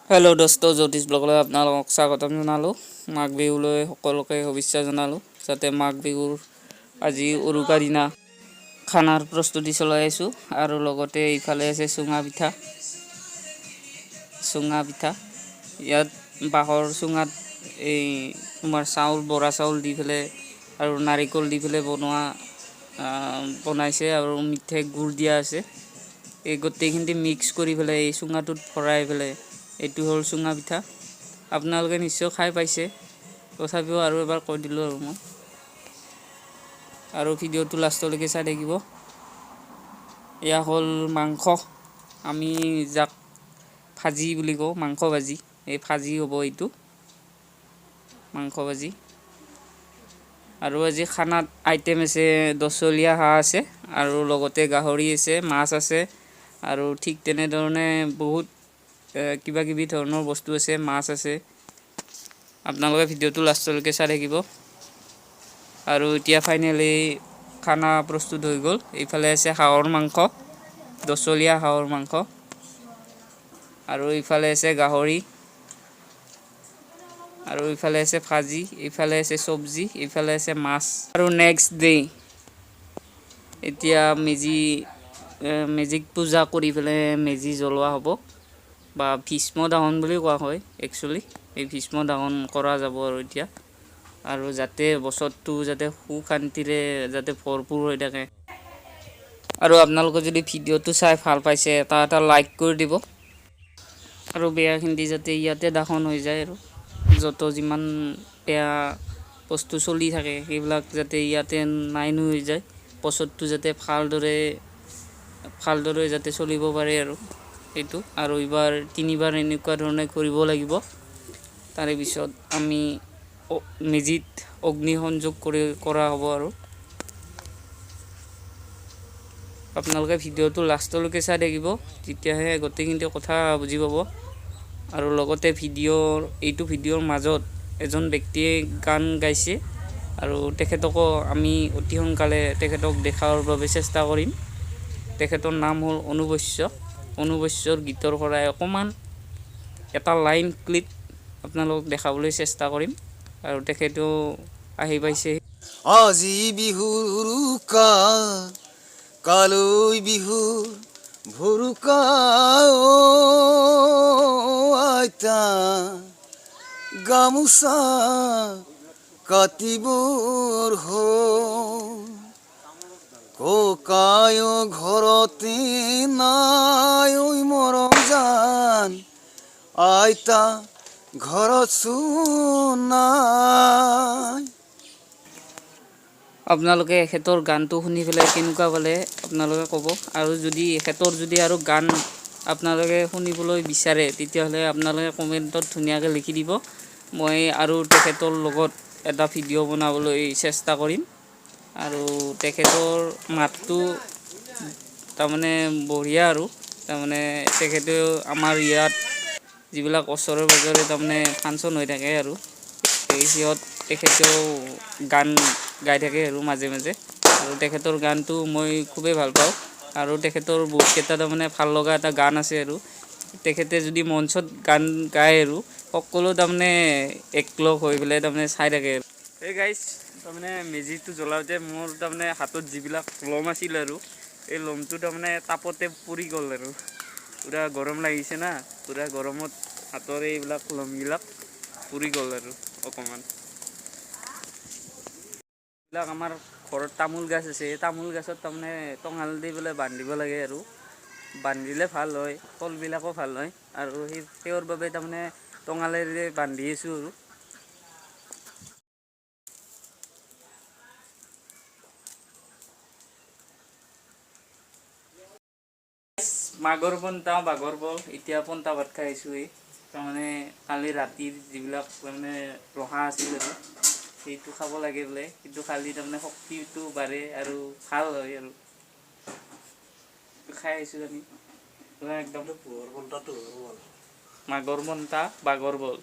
Hello' দোস্ত, জ্যোতিষ ব্লগলৈ আপোনালোকক স্বাগতম জনালোঁ। মাঘ বিহুলৈ সকলোকে শুভেচ্ছা জনালোঁ, যাতে মাঘ বিহুৰ আজি উৰুকা দিনা খানাৰ প্ৰস্তুতি চলাই আছোঁ। আৰু লগতে ইফালে আছে চুঙা পিঠা। চুঙা পিঠা ইয়াত বাঁহৰ চুঙাত এই তোমাৰ চাউল, বৰা চাউল দি পেলাই আৰু নাৰিকল দি পেলাই বনাইছে আৰু মিঠাই গুড় দিয়া আছে। এই গোটেইখিনি মিক্স কৰি পেলাই এই চুঙাটোত ভৰাই পেলাই এইটো হ'ল চুঙা পিঠা। আপোনালোকে নিশ্চয় খাই পাইছে, তথাপিও আৰু এবাৰ কৈ দিলোঁ আৰু মই। আৰু ভিডিঅ'টো লাষ্টলৈকে চাই থাকিব। এয়া হ'ল মাংস, আমি যাক ভাজি বুলি কওঁ, মাংস ভাজি। এই ভাজি হ'ব এইটো মাংস ভাজি। আৰু আজি খানাত আইটেম আছে, দছলীয়া হাঁহ আছে আৰু লগতে গাহৰি আছে, মাছ আছে আৰু ঠিক তেনেধৰণে বহুত কিবা কিবি ধৰণৰ বস্তু আছে, মাছ আছে। আপোনালোকে ভিডিঅ'টো লাষ্টলৈকে চাই থাকিব। আৰু এতিয়া ফাইনেলি খানা প্ৰস্তুত হৈ গ'ল। এইফালে আছে হাঁহৰ মাংস, দছলীয়া হাঁহৰ মাংস, আৰু ইফালে আছে গাহৰি, আৰু ইফালে আছে ভাজি, ইফালে আছে চব্জি, ইফালে আছে মাছ। আৰু নেক্সট ডে এতিয়া মেজিক পূজা কৰি পেলাই মেজি জ্বলোৱা হ'ব, বা ভীষ্ম দাহন বুলি কোৱা হয় একচুৱেলি। এই ভীষ্ম দাহন কৰা যাব আৰু এতিয়া, আৰু যাতে বছৰটো যাতে সুখ শান্তিৰে যাতে ভৰপূৰ হৈ থাকে। আৰু আপোনালোকে যদি ভিডিঅ'টো চাই ভাল পাইছে, এটা এটা লাইক কৰি দিব। আৰু বেয়াখিনি যাতে ইয়াতে দাহন হৈ যায়, আৰু য'ত যিমান বেয়া বস্তু চলি থাকে সেইবিলাক যাতে ইয়াতে নাই হৈ যায়, বছৰটো যাতে ভালদৰে ভালদৰে যাতে চলিব পাৰে আৰু সেইটো। আৰু এইবাৰ তিনিবাৰ এনেকুৱা ধৰণে কৰিব লাগিব। তাৰে পিছত আমি মেজিত অগ্নি সংযোগ কৰি কৰা হ'ব। আৰু আপোনালোকে ভিডিঅ'টো লাষ্টলৈকে চাই থাকিব, তেতিয়াহে গোটেইখিনি কথা বুজি পাব। আৰু লগতে এইটো ভিডিঅ'ৰ মাজত এজন ব্যক্তিয়ে গান গাইছে, আৰু তেখেতকো আমি অতি সোনকালে তেখেতক দেখাৰ বাবে চেষ্টা কৰিম। তেখেতৰ নাম হ'ল অনুবশ্য। অনুবশ্যৰ গীতৰ পৰাই অকণমান এটা লাইন ক্লিপ আপোনালোকক দেখাবলৈ চেষ্টা কৰিম। আৰু তেখেতেও আহি পাইছে। আজি বিহুৰ উৰুকা, কালৈ বিহু ভুৰুকা, আইতা গামোচা কাটিবৰ হ'ল, ককায় ঘৰতে নাই, ঐ মৰম জান আইতা ঘৰত চোন নাই। আপোনালোকে এখেতৰ গানটো শুনি পেলাই কেনেকুৱা পালে আপোনালোকে ক'ব। আৰু যদি এখেতৰ যদি আৰু গান আপোনালোকে শুনিবলৈ বিচাৰে, তেতিয়াহ'লে আপোনালোকে কমেণ্টত ধুনীয়াকৈ লিখি দিব। মই আৰু তেখেতৰ লগত এটা ভিডিঅ' বনাবলৈ চেষ্টা কৰিম। আৰু তেখেতৰ মাতটো তাৰমানে বঢ়িয়া, আৰু তাৰমানে তেখেতেও আমাৰ ইয়াত যিবিলাক ওচৰে পাজৰে তাৰমানে ফাংচন হৈ থাকে আৰু এই সিহঁত তেখেতেও গান গাই থাকে আৰু মাজে মাজে। আৰু তেখেতৰ গানটো মই খুবেই ভাল পাওঁ। আৰু তেখেতৰ বহুতকেইটা তাৰমানে ভাল লগা এটা গান আছে। আৰু তেখেতে যদি মঞ্চত গান গায়, আৰু সকলো তাৰমানে একলগ হৈ পেলাই তাৰমানে চাই থাকে। এই গাইছ, তাৰমানে মেজিটো জ্বলাওঁতে মোৰ তাৰমানে হাতত যিবিলাক লম আছিল, আৰু এই লমটো তাৰমানে তাপতে পুৰি গ'ল। আৰু পূৰা গৰম লাগিছে না, পূৰা গৰমত হাতৰ এইবিলাক লমবিলাক পুৰি গ'ল। আৰু অকণমান এইবিলাক আমাৰ ঘৰত তামোল গছ আছে, এই তামোল গছত তাৰমানে টঙাল দি পেলাই বান্ধিব লাগে, আৰু বান্ধিলে ভাল হয়, ফলবিলাকো ভাল হয়। আৰু সেইৰ বাবে তাৰমানে টঙালেৰে বান্ধি আছোঁ। আৰু মাঘৰ পন্তা বাঘৰ বল, এতিয়া পন্তা ভাত খাই আছোঁ। এই তাৰমানে কালি ৰাতিৰ যিবিলাক তাৰমানে ৰহা আছিল আৰু সেইটো খাব লাগে বোলে। সেইটো খালি তাৰমানে শক্তিটো বাঢ়ে আৰু ভাল হয়। আৰু খাই আহিছোঁ আমি একদম মাঘৰ পন্তা বাঘৰ বল।